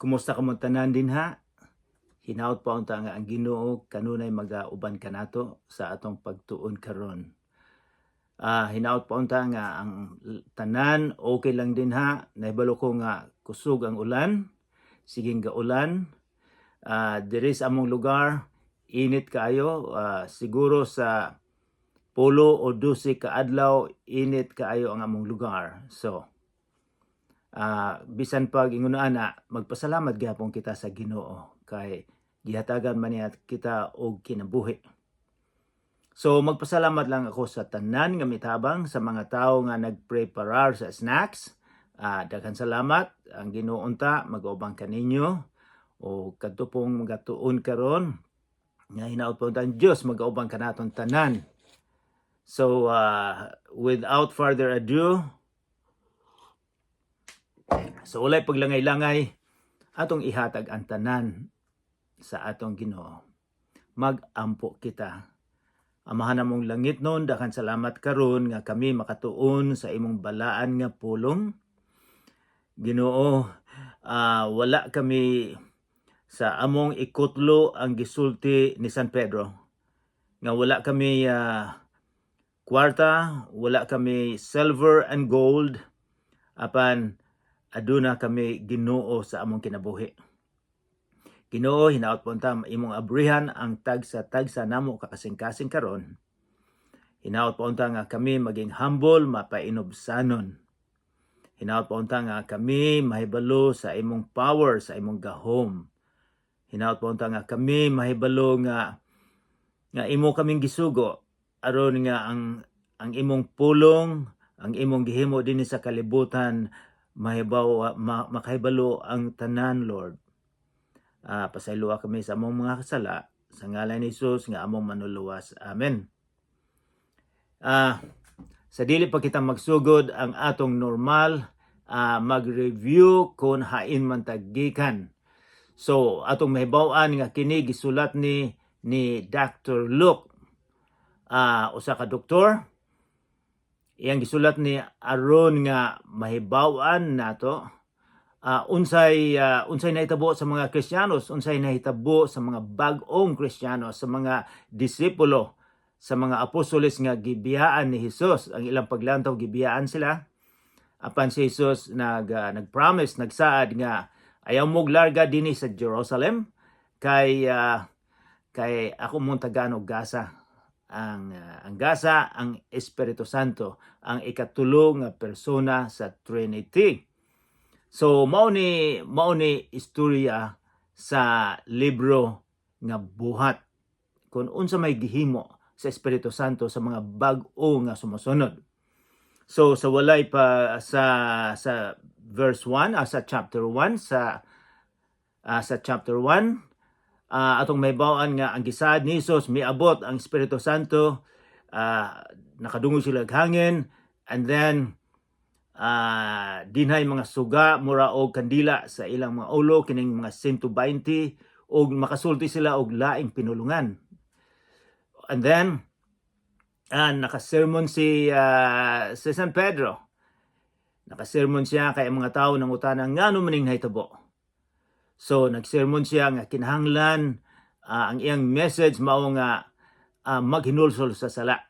Kumusta kamong tanan dinha? Hinaot pa unta nga ang Ginoo kanunay magauban kanato sa atong pagtuon karon. Hinaot pa unta nga ang tanan okay lang dinha. Nahibalo ko nga kusog ang ulan, sigeng gaulan. Diri sa among lugar init kaayo, siguro sa 10 o 12 ka adlaw init kaayo ang among lugar. So, bisan pag ingon ana, magpasalamat gihapon kita sa Ginoo kay gihatagan man niya kita og kinabuhi. So magpasalamat lang ako sa tanan nga mitabang, sa mga tawo nga nagpreparar sa snacks. Daghan salamat. Ang Ginoo unta mag-ubang kaninyo o kadto pong magatuon karon nga hinaot po ang Dios mag-ubang kanaton tanan. So without further ado, so walay paglangay-langay, atong ihatag ang tanan sa atong Ginoo. Mag-ampo kita. Amahan namong langitnon, daghan salamat karon nga kami makatuon sa imong balaan nga pulong. Ginoo, wala kami sa among ikutlo ang gisulti ni San Pedro nga wala kami kwarta, wala kami silver and gold, apan aduna kami Ginoo sa among kinabuhi. Ginoo, hinaot po unta imong abrihan ang tagsa-tagsa namo kakasing-kasing karon. Hinaot po unta nga kami maging humble, mapainubsanon. Hinaot po unta nga kami mahibalo sa imong power, sa imong gahom. Hinaot po unta nga kami mahibalo nga imo kaming gisugo aron nga ang imong pulong, ang imong gihimo dinhi sa kalibutan mahibaw makahibalo ang tanan, Lord. Pasayloa kami sa among mga kasala sa ngalan ni Jesus nga among manluluwas. Amen. Sa dili pa kita magsugod ang atong normal mag-review kung hain man ta gikan. So atong mahibaw-an nga kini gisulat ni Dr. Luke, usa ka doktor. Iyang gisulat ni aron nga mahibaw-an nato unsay nahitabo sa mga Kristiyanos, unsay nahitabo sa mga bag-ong Kristiyano, sa mga disipulo, sa mga apostoles nga gibiyaan ni Jesus. Ang ilang paglantaw, gibiyaan sila. Apan si Jesus nag-promise, nagsaad nga ayaw mo larga dinhi sa Jerusalem kay ako mong tagaan og gasa. Ang gasa, ang Espiritu Santo, ang ikatulo nga persona sa Trinity. So mao ni istorya sa libro nga Buhat kung unsa may gihimo sa Espiritu Santo sa mga bag-o nga sumusunod. So sa walay pa sa verse 1, sa chapter 1, sa chapter 1, atong mahibaw-an nga ang gisaad ni Jesus, miabot ang Espiritu Santo, nakadungog sila og hangin and then dinhay mga suga mura og kandila sa ilang mga ulo kining mga 120 og makasulti sila og laing pinulungan. And then nakasermon si San Pedro. Nakasermon siya kay ang mga tao nangutana ngano maning nahitabo. So nagsermon siya nga kinahanglan, ang iyang message mao nga maghinulsol sa sala.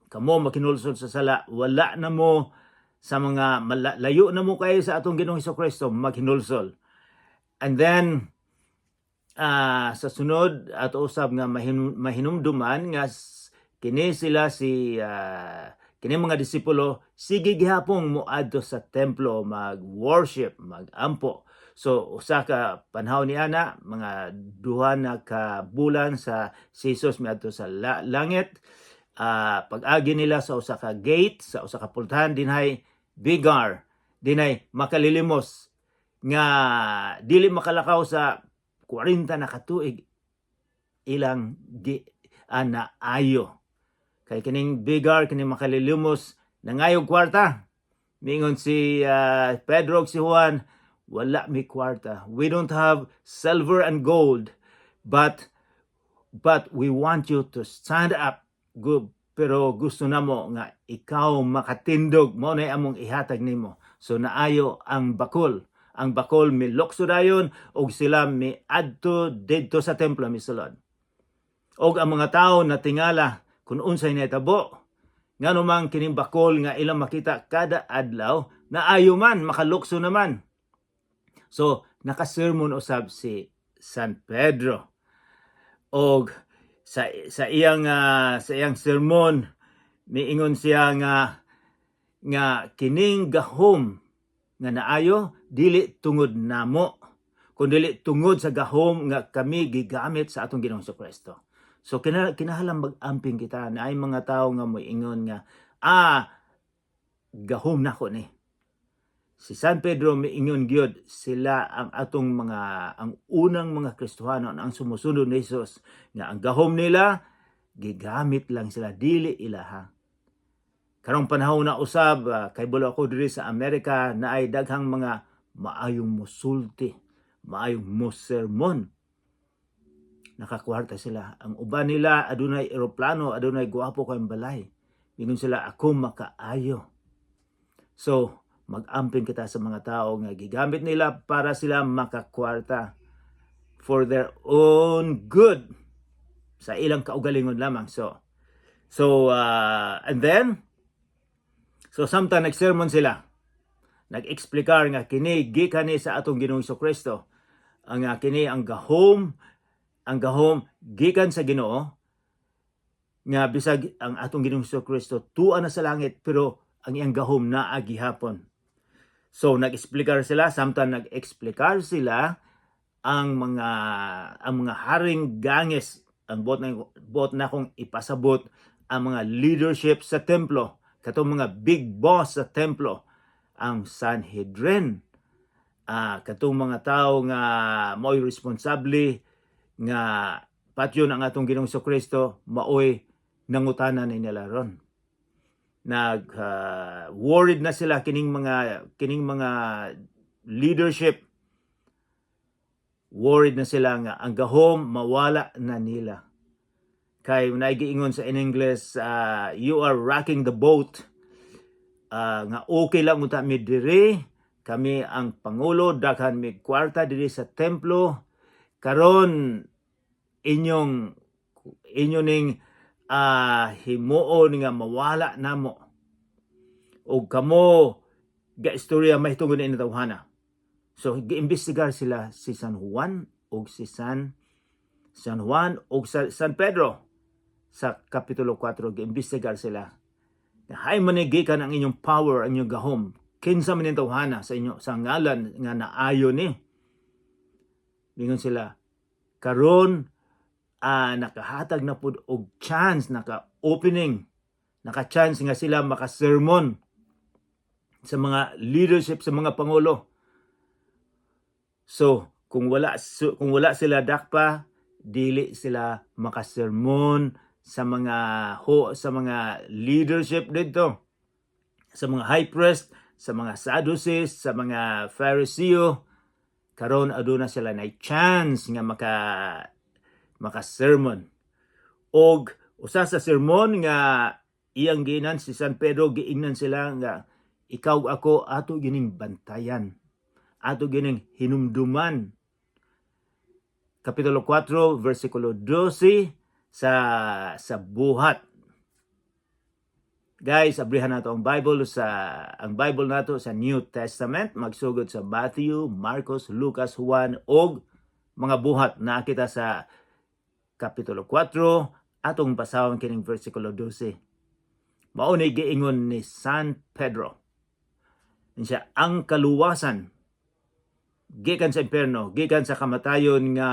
Kamo maghinulsol sa sala, wala na mo sa mga layo na mo kayo sa atong Ginoong Kristo, maghinulsol. And then sa sunod ato usab nga mahinumduman nga kini sila si kini mga disipulo sige gihapon moadto sa templo mag-worship, mag-ampo. So usa ka panahon ni ana, mga 2 na ka bulan sa si Jesus miadto sa langit, pag-agi nila sa usa ka gate, sa usa ka pultahan, dinhay beggar, dinhay makalilimos nga dili makalakaw sa 40 na katuig ilang di ana ayo. Kay kining beggar, kining makalilimos, nangayog kwarta. Mingon si Pedro ug si Juan, "Wala mi kwarta. We don't have silver and gold, but we want you to stand up. Good. Pero gusto namo nga ikaw makatindog, mao na among ihatag nimo." So naayo ang bakul, Ang bakol milukso dayon og sila miadto didto sa templo, misulod. Og ang mga tao natingala kung unsay nahitabo. Ngano man kining bakol nga ilang makita kada adlaw na ayo man, makalukso naman? So nakasermon usab si San Pedro. Og sa iyang sermon, miingon siya nga kining gahom nga naayo dili tungod namo kun dili tungod sa gahom nga kami gigamit sa atong Ginoong Kristo. So kinahanglan mag-amping kita na ay mga tao nga moingon nga gahom nako ni. Si San Pedro miingon gyud sila ang atong mga ang unang mga Kristohano, ang sumusunod ni Jesus, nga ang gahom nila gigamit lang sila, dili ilaha. Karong panahon na usab, kay bulo ako diri sa Amerika na ay daghang mga maayong musulti, maayong musermon. Nakakwarta sila. Ang uban nila adunay eroplano, adunay gwapo kayong balay. Ingon sila, "Ako makaayo." So, mag-amping kita sa mga tao nga gigamit nila para sila makakwarta for their own good, sa ilang kaugalingon lamang. So, and then, so samtang nagsermon sila, nag-explikar nga kini gikan ni sa atong Ginoong Kristo. Ang kini ang gahom gikan sa Ginoo nga bisag ang atong Ginoong Kristo tua na sa langit, pero ang iyang gahom naa gihapon. So nag-explikar sila, samtang nag-explikar sila, ang mga haring ganges, ang bot na kong ipasabot, ang mga leadership sa templo, katong mga big boss sa templo, ang Sanhedrin, katong mga tao nga mao'y responsable nga patyon ang atong Ginoong Kristo, maoy nangutana ni nila ron. Nag worried na sila kining mga leadership, worried na sila nga ang gahom mawala na nila. Kay naigiingon sa in English, "You are rocking the boat." Nga okay lang unta mi diri, kami ang pangulo, daghan mi kwarta diri sa templo. Karon inyong inyo ning himuon nga mawala namo og kamo ga istorya mahitungod ni tawhana. So giimbestigar sila si San Juan og si San San Juan og sa San Pedro sa Kapitulo 4. Giimbestigar sila. Hay man ni gikan ang inyong power, ang inyong gahom? Kinsa man ning tawhana sa inyo sa ngalan nga naayo ni? Mingon sila, karon nakahatag na pud og chance, naka opening, naka chance nga sila makasermon sa mga leadership, sa mga pangulo. So, kung wala sila dakpa, dili sila makasermon sa mga leadership dito. Sa mga high priest, sa mga Sadducees, sa mga Pharisee. Karon aduna sila na chance nga maka sermon. Og usa sa sermon nga iyang giinan si San Pedro, giingnan sila nga ikaw, ako, ato gining bantayan. Ato gining hinumduman. Kapitulo 4 versikulo 12 sa Buhat. Guys, abrihan nato ang Bible nato sa New Testament, magsugod sa Matthew, Marcos, Lucas, Juan og mga Buhat. Na kita sa Kapitulo 4, atong basahon kining versikulo 12. Mao ni giingon ni San Pedro. Siya, ang kaluwasan gikan sa impierno, gikan sa kamatayon nga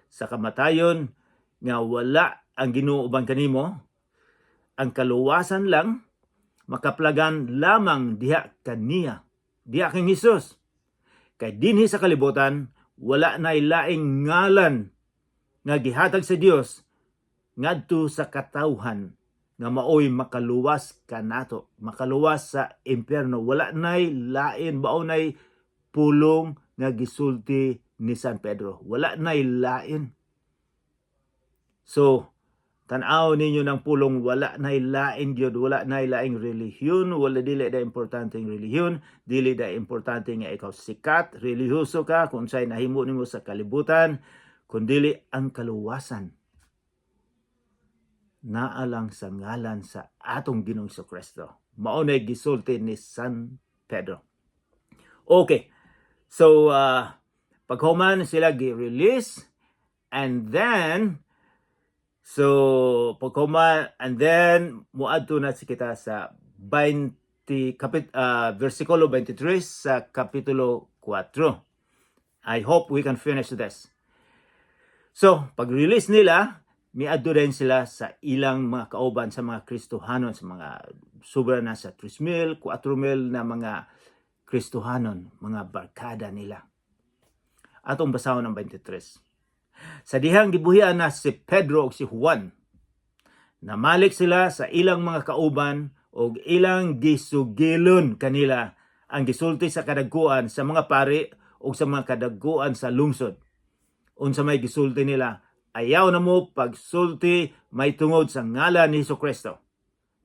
sa kamatayon nga wala ang Ginoo uban kanimo, ang kaluwasan lang makaplagan lamang diha kaniya, diha kang Hesus. Kay dinhi sa kalibutan wala nay laing ngalan nga gihatag sa Dios ngadto sa katawhan nga maoy makaluwas kanato, makaluwas sa impyerno. Wala nay lain. Mao nay pulong nga gisulti ni San Pedro. Wala nay lain. So, Tan-aw ninyo ng pulong, wala na lain gyud, wala na laing relihiyon, wala, dili da importante ang relihiyon, dili da importante nga ikaw sikat, relihiyoso ka, kung unsay nahimo nimo sa kalibutan, kundili ang kaluwasan naa lang sa ngalan sa atong Ginoong Kristo. Mao na gisulti ni San Pedro. Okay. So paghuman sila gi-release and then, so paghuman and then muadto na si kita sa 20 versikulo 23 sa kapitulo 4. I hope we can finish this. So, pag-release nila, miadto din sila sa ilang mga kauban, sa mga Kristohanon, sa mga sobra na sa 3,000, 4,000 na mga Kristohanon, mga barkada nila. Atong basahon ang 23. Sa dihang gibuhian na si Pedro ug si Juan, namalik sila sa ilang mga kauban ug ilang gisugilon kanila ang gisulti sa kadagkuan sa mga pari ug sa mga kadagkuan sa lungsod. Unsa may gisulti nila? Ayaw na mo pagsulti may tungod sa ngalan ni Hesus Kristo.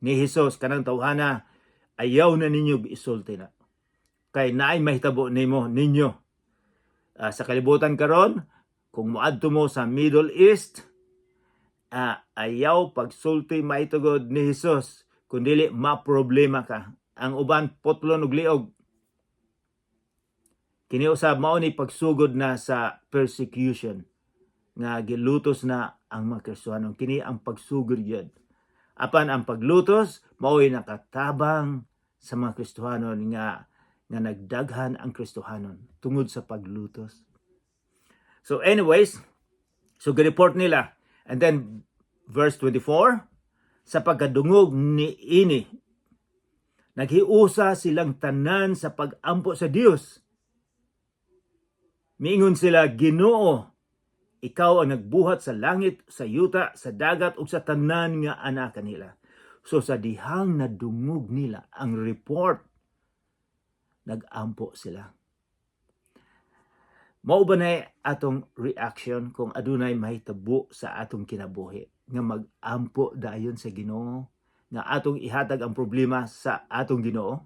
Ni Hesus kanang tawhana, ayaw na ninyo isulti na. Kay naay mahitabo nimo ninyo. Sa kalibutan karon, kung moadto mo sa Middle East, ayaw pagsulti maitugod ni Hesus, kundili maproblema ka. Ang uban putlon og liog. Kini usab mao ni pagsugod na sa persecution nga gilutos na ang mga Kristohanon. Kini ang pagsugod gyud. Apan ang paglutos mao'y nakatabang sa mga Kristohanon nga nagdaghan ang Kristohanon tungod sa paglutos. So anyways, so report nila. And then verse 24, sa pagkadungog ni ini, naghiusa silang tanan sa pagampo sa Dios. Miingon sila, "Ginoo, ikaw ang nagbuhat sa langit, sa yuta, sa dagat ug sa tanan nga ana kanila." So sa dihang nadungog nila ang report, nagampo sila. Mao ba na atong reaction kung adunay mahitabo sa atong kinabuhi nga magampo dayon sa Ginoo, nga atong ihatag ang problema sa atong Ginoo?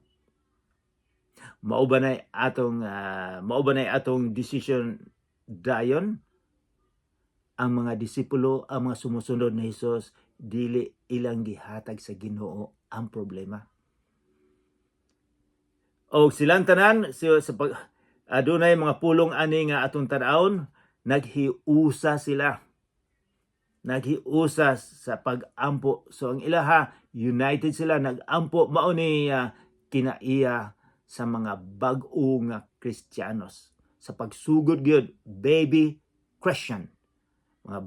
Mao ba na atong decision dayon? Ang mga disipulo, ang mga sumusunod ni Hesus, dili ilang gihatag sa Ginoo ang problema. O silang tanan si, sa pag adunay mga pulong ani nga atong tan-awon, naghiusa sila. Naghiusa sa pag-ampo. So ang ilaha, united sila, nag-ampo. Mao ni kinaiya sa mga bag-o nga Kristiyanos. Sa pagsugod gyud, baby Christian. Mga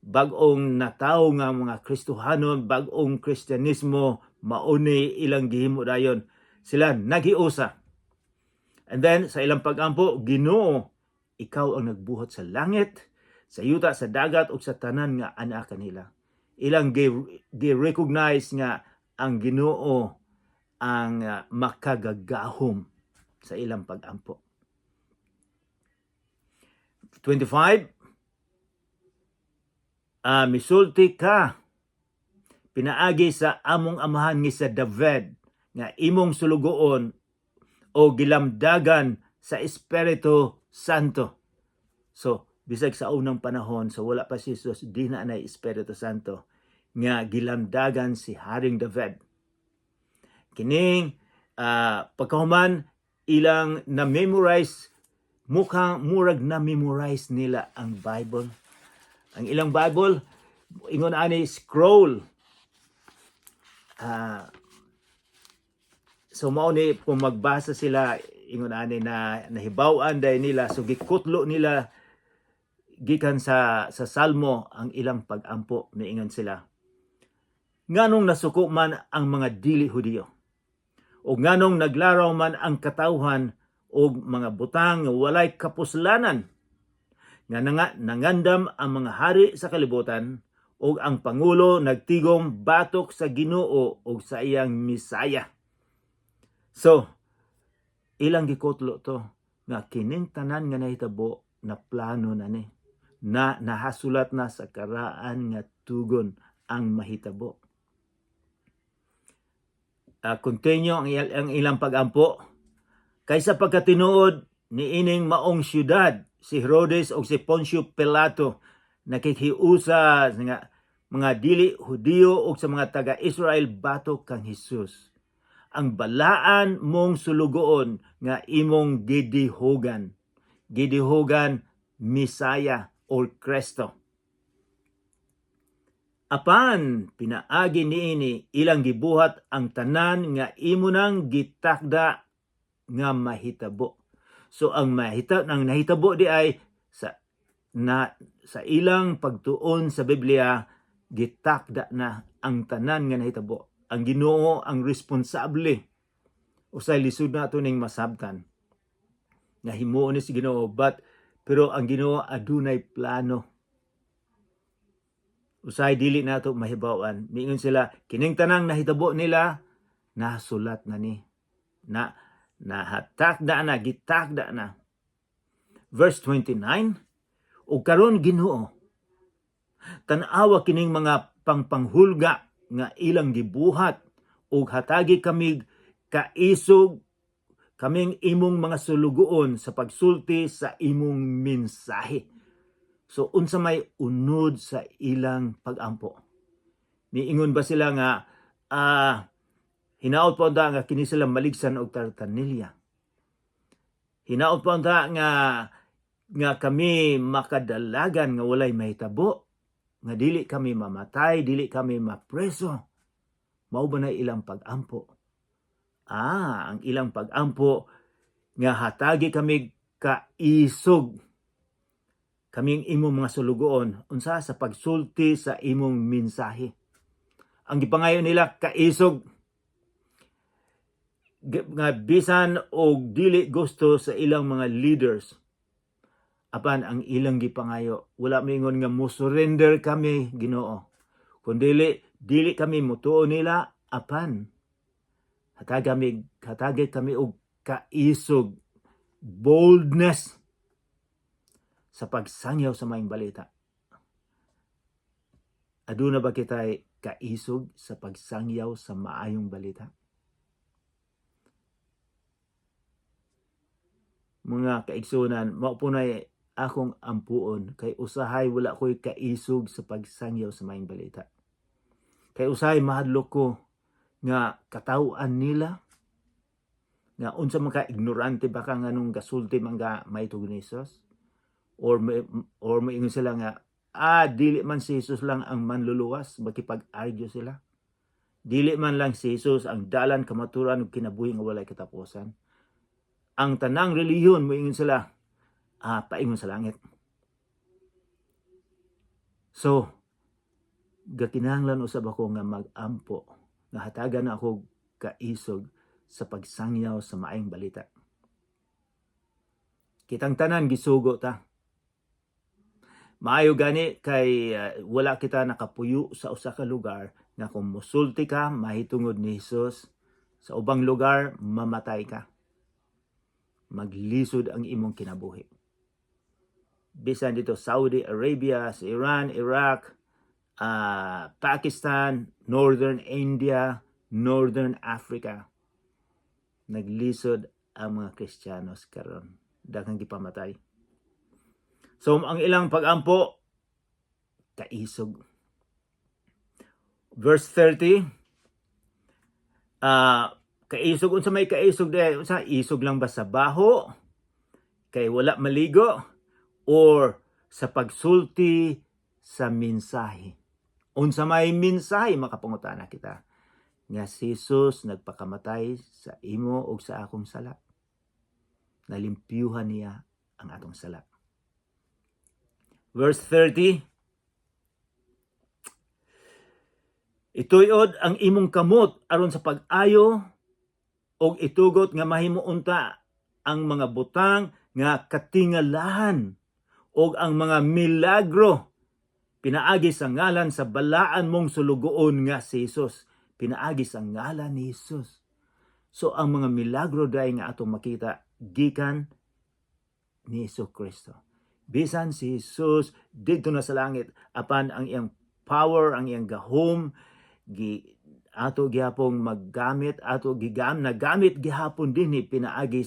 bag-ong natawo nga mga Kristohanon, bag-ong Kristyanismo, mao ni ilang gihimo dayon. Sila naghiusa. And then sa ilang pagampo, "Ginoo, ikaw ang nagbuhat sa langit, sa yuta, sa dagat ug sa tanan nga ana kanila." Ilang gi-recognize nga ang Ginoo ang makagagahom sa ilang pagampo. 25. Misulti ka pinaagi sa among amahan nga sa David nga imong sulugoon o gilamdagan sa Espiritu Santo. So, bisag sa unang panahon, so wala pa si Jesus, di na na Espiritu Santo nga gilamdagan si Haring David. Kining pagkahuman ilang na-memorize, mukhang murag na-memorize nila ang Bible. Ang ilang Bible, ingon ani, scroll. So mao ni kung magbasa sila, ingon ani na nahibaw-an dahil nila, so gikutlo nila gikan sa Salmo ang ilang pagampo. Niingon sila, "Nganong nasuko man ang mga dili Hudiyo o nganong naglaraw man ang katawhan og mga butang nga walay kapuslanan, nga nangandam ang mga hari sa kalibutan ug ang pangulo nagtigom batok sa Ginoo ug sa iyang Misaya?" So, ilang gikutlo to nga kining tanan nga nahitabo na plano na ni. Na nahasulat na sa karaan nga tugon ang mahitabo. Continue ang ilang pagampo. Kaysa pagkatinuod ni ining maong syudad, si Herodes o si Poncio Pilato nakikiusa nga mga dili Hudiyo o sa mga taga-Israel batok kang Jesus, ang balaan mong sulugoon nga imong gidihogan. Gidihogan, Misaya or Kristo. Apan pinaagi niini ilang gibuhat ang tanan nga imo nang gitakda nga mahitabo. So ang nahitabo di ay sa ilang pagtuon sa Biblia, gitakda na ang tanan nga nahitabo. Ang Ginoo ang responsable. Usay lisod na ato ning masabtan. Nga himuon ni si Ginoo, but pero ang Ginoo adunay plano. Usay dili nato mahibaw-an. Miingon sila kining tanang nahitabo nila nasulat na ni. Na nahatakda na, gitakda na. Verse 29, "Ug karon, Ginoo, tan-awa kining mga pangpanghulga nga ilang gibuhat ug hatagi kami kaisog, kaming imong mga sulugoon, sa pagsulti sa imong mensahe." So unsa may unod sa ilang pagampo? Niingon ba sila nga hinaot pa unta nga kini sila maligsan og tartanilya? Hinaot pa unta nga kami makadalagan nga walay mahitabo, nga dili kami mamatay, dili kami mapreso? Mao ba na ilang pagampo? Ang ilang pagampo nga hatagi kami kaisog, kaming imong mga sulugoon, unsa? Sa pagsulti sa imong mensahe. Ang gipangayo nila, kaisog nga bisan og dili gusto sa ilang mga leaders, apan ang ilang gipangayo, wala moingon nga mo surrender kami, Ginoo, kundi dili kami mutuo nila, apan hatagi kami og kaisog, boldness sa pagsangyaw sa maayong balita. Aduna ba kitay kaisog sa pagsangyaw sa maayong balita? Mga kaigsunan, mao po na akong ampuon kay usahay wala ko'y kaisog sa pagsangyaw sa maayong balita. Kay usahay mahadlok ko nga kataw-an nila nga unsa man ka, ignorante ba ka, nganong gasulti man ka mahitungod ni Jesus? Or moingon sila nga dili man si Jesus lang ang manluluwas, makipag-argue sila. Dili man lang si Jesus ang dalan, kamaturan ug kinabuhi nga walay katapusan. Ang tanang relihiyon, moingon sila, paingon sa langit. So gakinahanglan usab ako nga mag-ampo nga hatagan na ako kaisog sa pagsangyaw sa maayong balita. Kitang tanan gisugo ta. Maayo gani kay wala kita nakapuyo sa usa ka lugar nga kung musulti ka mahitungod ni Jesus sa ubang lugar, mamatay ka. Maglisod ang imong kinabuhi. Bisan dito Saudi Arabia, sa Iran, Iraq, Pakistan, Northern India, Northern Africa. Naglisod ang mga Kristiyanos karon. Daghang gipamatay. So ang ilang pagampo, kaisog. Verse 30, kaisog, unsa may kaisog di? Unsa, isog lang ba sa baho kay wala maligo or sa pagsulti sa mensahe? Unsa may mensahe, makapangutana kita? Nga si Jesus nagpakamatay sa imo ug sa akong sala. Nalimpyuhan niya ang atong sala. Verse 30, "Ituyod ang imong kamot aron sa pag-ayo og itugot nga mahimo unta ang mga butang nga katingalahan og ang mga milagro pinaagi sa ngalan sa balaan mong sulugoon nga si Jesus." Pinaagi sa ngalan ni Jesus. So ang mga milagro dai nga atong makita gikan ni Hesus Kristo. Bisan si Jesus didto na sa langit, apan ang iyang power, ang iyang gahom gi ato gihapong maggamit, ato gigam nagamit gihapon dinhi pinaagi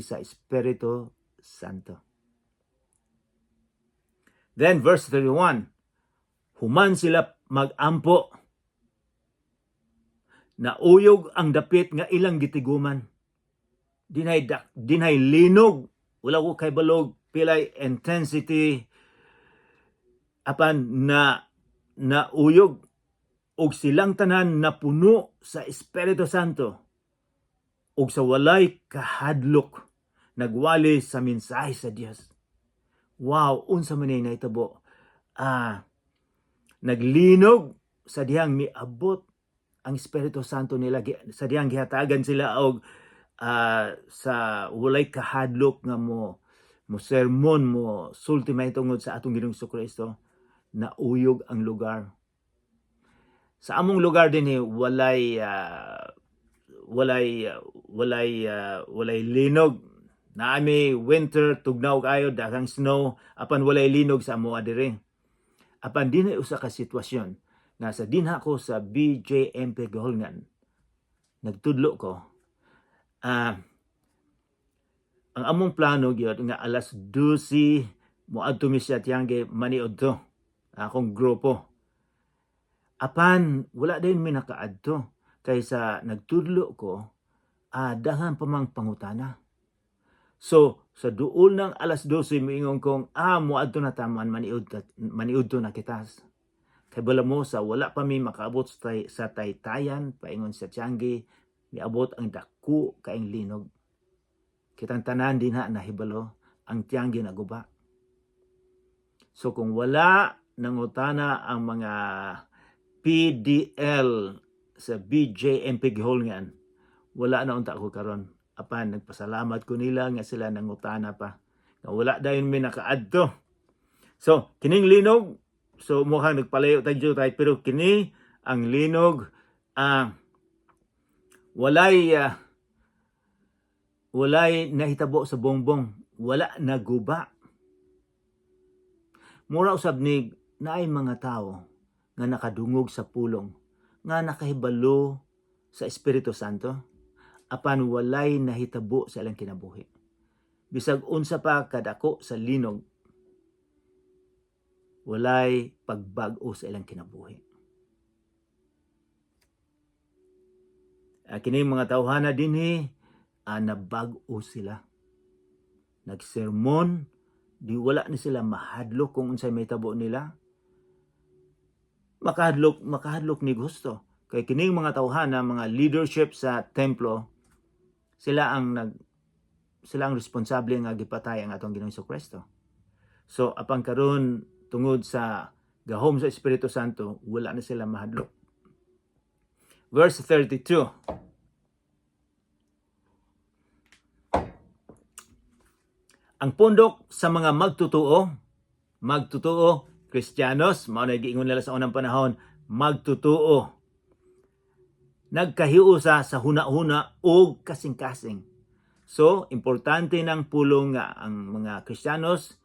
sa Espiritu Santo. Then verse 31, human sila magampo, nauyog ang dapit nga ilang gitiguman. Dinay linog, wala ko kahibalo pilay intensity, apan na nauyog og silang tanan napuno sa Espiritu Santo ug sa walay kahadlok nagwali sa mensahe sa Dios. Wow, unsa man ni nahitabo? Naglinog sa dihang miabot ang Espiritu Santo nila sa dihang gihatagan sila og sa walay kahadlok nga mo sermon, mo sulti mahitungod sa atong Ginoong Kristo, nauyog ang lugar. Sa among lugar dinhi walay linog. Naami winter, tugnaw kayo, daghang snow, apan walay linog sa amo diri. Apan dinhi usa ka sitwasyon nga sa dinha ko sa BJMP Guihulngan, nagtudlo ko. Ang among plano gyud nga alas 12 moadto mi sa tiangge maniud to akong grupo. Apan wala din mi nakaadto kaysa nagtudlo ko, daghan pa mang pangutana. So sa duol ng alas 12, miingon kong moadto na taman maniud to na kitas. Kay bala mo, sa wala pa mi makaabot sa taytayan paingon sa tiangge, miabot ang dako kaing linog. Kitang tanan dinha nahibalo ang tiangge naguba. So kung wala nangutana ang mga PDL sa BJMP Guihulngan, wala na unta ko karon. Apan nagpasalamat ko nila nga sila nangutana pa. Nga wala dayon mi nakaadto. So kining linog, so mukhang nagpalayo tayo tayo, pero kini ang linog, walay nahitabo sa bongbong, wala naguba. Mura usab ni naay mga tao nga nakadungog sa pulong, nga nakahibalo sa Espiritu Santo, apan walay nahitabo sa ilang kinabuhi. Bisag unsa pa kadako sa linog, walay pagbag-o sa ilang kinabuhi. Kini mga tawhana dinhi, nabag-o sila. Nagsermon, di wala ni sila mahadlok kung unsay mahitabo nila. Makahadlok ni gusto. Kay kining mga tawhana, mga leadership sa templo, sila ang responsable nga gipatay ang atong Ginoong Kristo. So apang karon, tungod sa gahom sa Espiritu Santo, wala na sila mahadlok. Verse 32. Ang pundok sa mga magtutuo, magtutuo, Kristiyanos, mao na giingon nila sa unang panahon, magtutuo. Nagkahiusa sa huna-huna o kasing-kasing. So, importante ng pulong nga ang mga Kristiyanos,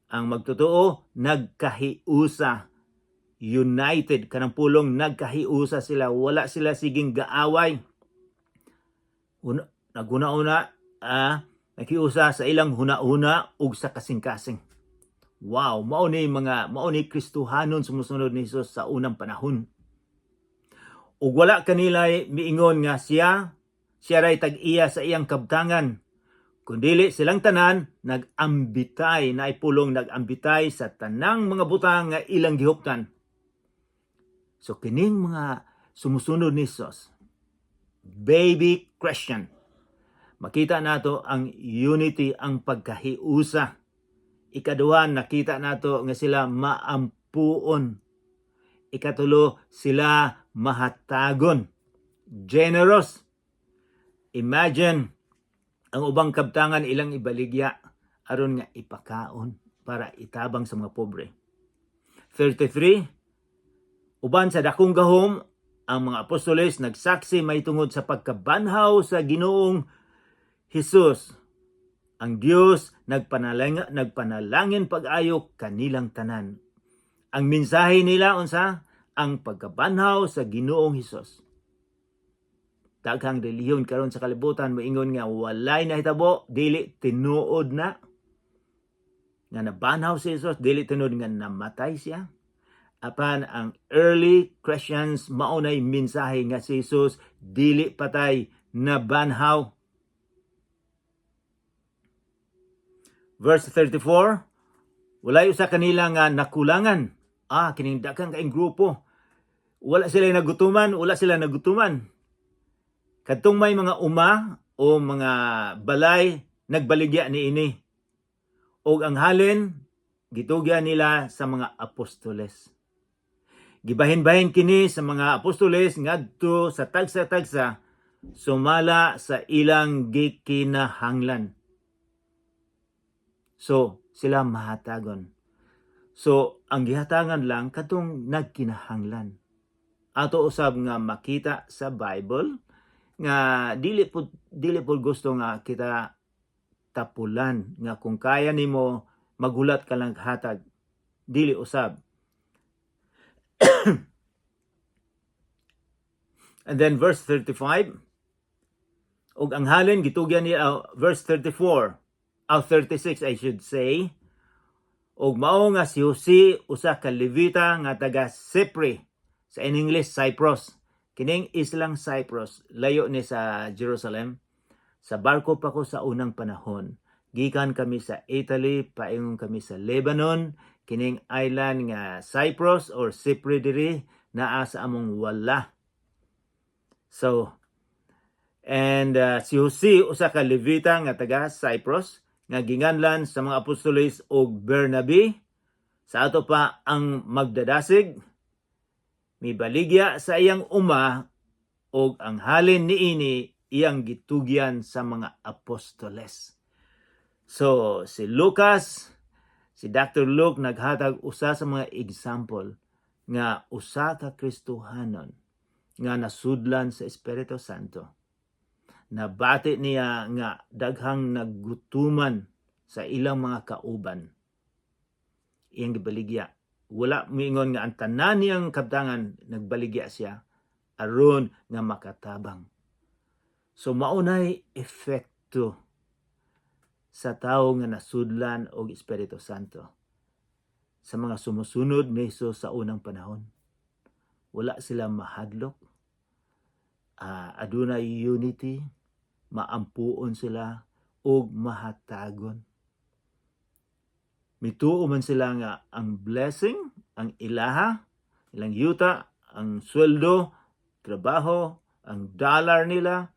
ang magtotoo, nagkahiusa. United, kanang pulong nagkahiusa sila, wala sila siging gaaway. Naguna-una, naghiusa sa ilang huna-huna ug sa kasing-kasing. Wow, mao ni Kristohanon sumusunod ni Jesus sa unang panahon. Ug wala kanilay miingon nga siya ray tag-iya sa iyang kabtangan. Kundili silang tanan nag-ambitay, na pulong nag-ambitay sa tanang mga butang nga ilang gihuptan. So kining mga sumusunod ni Jesus, baby Christian, makita nato ang unity, ang pagkahiusa. Ikaduha, nakita nato nga sila maampuon. Ikatulo, sila mahatagon. Generous. Imagine, ang ubang kabtangan ilang ibaligya aron nga ipakaon para itabang sa mga pobre. 33. Uban sa dakong gahom, ang mga apostoles nagsaksi mahitungod sa pagkabanhaw sa Ginoong Hesus. Ang Dios nagpanalangin pag-ayo kanilang tanan. Ang mensahe nila unsa? Ang pagkabanhaw sa Ginoong Hesus. Daghang relihiyon karon sa kalibutan moingon nga walay nahitabo, dili tinuod na nga nabanhaw si Jesus, dili tinuod nga namatay siya. Apan ang early Christians, maunay mensahe nga si Jesus dili patay, nabanhaw. Verse 34, walay usa kanila nga nakulangan. Ah, kining daghang kaing grupo. Wala sila nagutuman, wala sila nagutuman. Kadtong may mga uma o mga balay, nagbaligya niini. Og ang halin gitugyan nila sa mga apostoles. Gibahin-bahin kini sa mga apostoles ngadto sa tagsa-tagsa sumala sa ilang gikinahanglan. So, sila mahatagon. So, ang gihatangan lang katong nagkinahanglan. Ato usab nga makita sa Bible nga dili po gusto nga kita tapulan nga kung kaya nimo maghulat ka lang hatag, dili usab. And then verse 35, ug ang halin gitugyan niya, verse 34, 36 I should say, ug mao nga si Jose, usa ka Levita nga taga Cypre, sa in English Cyprus. Kining islang Cyprus, layo ni sa Jerusalem. Sa barko pa ko sa unang panahon, gikan kami sa Italy paingon kami sa Lebanon. Kining island nga Cyprus or Cypre diri naa sa among wala. So and si Jose, usa ka Levita nga taga Cyprus nga ginganlan sa mga apostoles og Bernabe, sa ato pa ang magdadasig, mibaligya sa iyang uma og ang halin niini iyang gitugyan sa mga apostoles. So si Lucas, si Dr. Luke, naghatag usa sa mga example nga usa ka Kristohanon nga nasudlan sa Espiritu Santo. Nabati niya nga daghang naggutuman sa ilang mga kauban. Iyang gibaligya. Wala miingon nga ang tanan niyang kabtangan, nagbaligya siya aron nga makatabang. So maunay epekto sa tawo nga nasudlan og Espiritu Santo sa mga sumusunod ni Jesus sa unang panahon. Wala sila mahadlok. Adunay unity, maampuon sila ug mahatagon. Mituo man sila nga ang blessing, ang ilaha, ilang yuta, ang sweldo, trabaho, ang dollar nila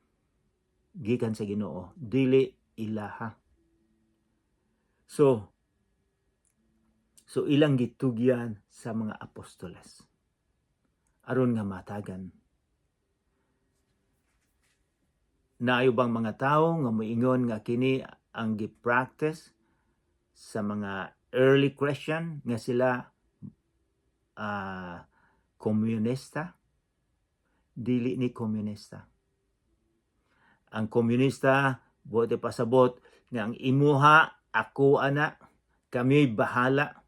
gikan sa Ginoo, dili ilaha. So ilang gitugyan sa mga apostoles aron nga matagan. Naayo bang mga tawo nga moingon nga kini ang gi-practice sa mga early Christian nga sila komunista? Dili ni komunista. Ang komunista, buot pasabot nga ang imuha, ako ana, kami bahala.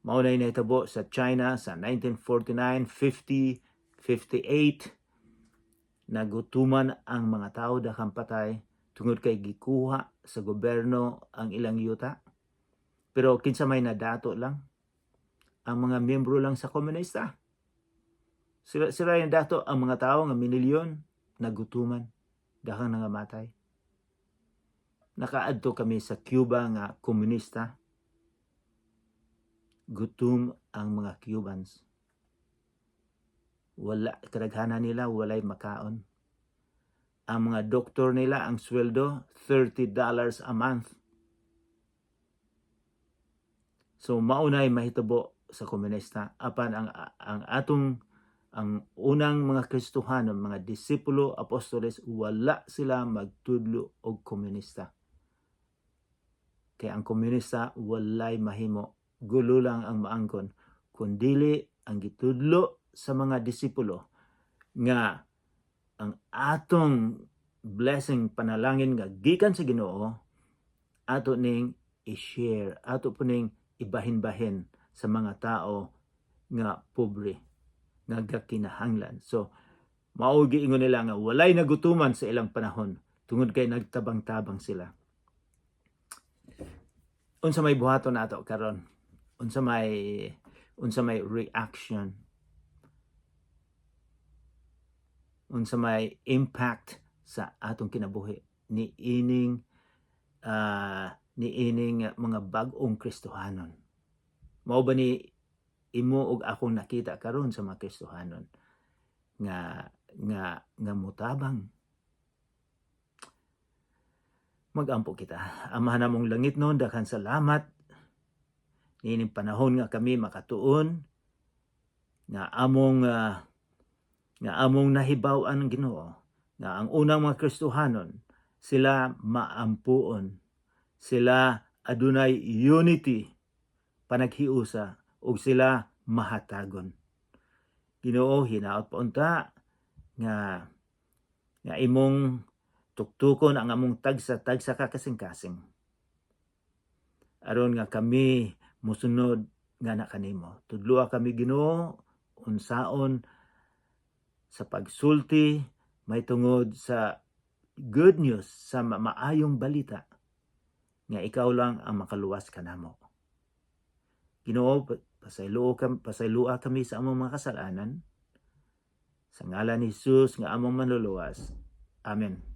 Mao na nahitabo sa China sa 1949, 50, 58. Nagutuman ang mga tao, daghang patay tungod kay gikuha sa gobyerno ang ilang yuta. Pero kinsa may nadato lang? Ang mga miyembro lang sa komunista. Sila yung dato, ang mga tao nga minilyon nagutuman, daghang nangamatay. Nakaadto kami sa Cuba nga komunista. Gutom ang mga Cubans. Wala, kadaghanan nila walay makaon. Ang mga doktor nila, ang sweldo $30 a month. So maunay mahitabo sa komunista, apan ang atong ang unang mga Kristohano, mga disipulo, apostoles, wala sila magtudlo og komunista. Kay ang komunista walay mahimo, gulo lang ang maangkon. Kundili ang gitudlo sa mga disipulo nga ang atong blessing, panalangin nga gikan sa Ginoo, ato ning i-share, ato po ning ibahin-bahin sa mga tao nga pobre, nga gakinahanglan. So mao giingon nila nga walay nagutuman sa ilang panahon tungod kay nagtabang-tabang sila. Unsa may buhaton nato karon? Unsa may reaction? Unsa may impact sa atong kinabuhi ni ining mga bag-ong Kristohanon? Mao ba ni imo ug akong nakita karon sa mga Kristohanon nga mutabang? Magampo kita. Amahan namong langit noon, daghan salamat niining panahon nga kami makatuon nga among nahibaw-an, Ginoo, nga ang unang mga Kristohanon, sila maampuon, sila adunay unity, panaghiusa, ug sila mahatagon. Ginoo, hinaot pa unta nga imong tuktukon ang among tagsa-tagsa ka kasing-kasing aron nga kami musunod nga na kanimo. Tudloa kami, Ginoo, unsaon sa pagsulti may tungod sa good news, sa maayong balita nga ikaw lang ang makaluwas kanamo. Ginoo, pasayloa kami sa among mga kasalanan. Sa ngalan ni Jesus nga among Manluluwas. Amen.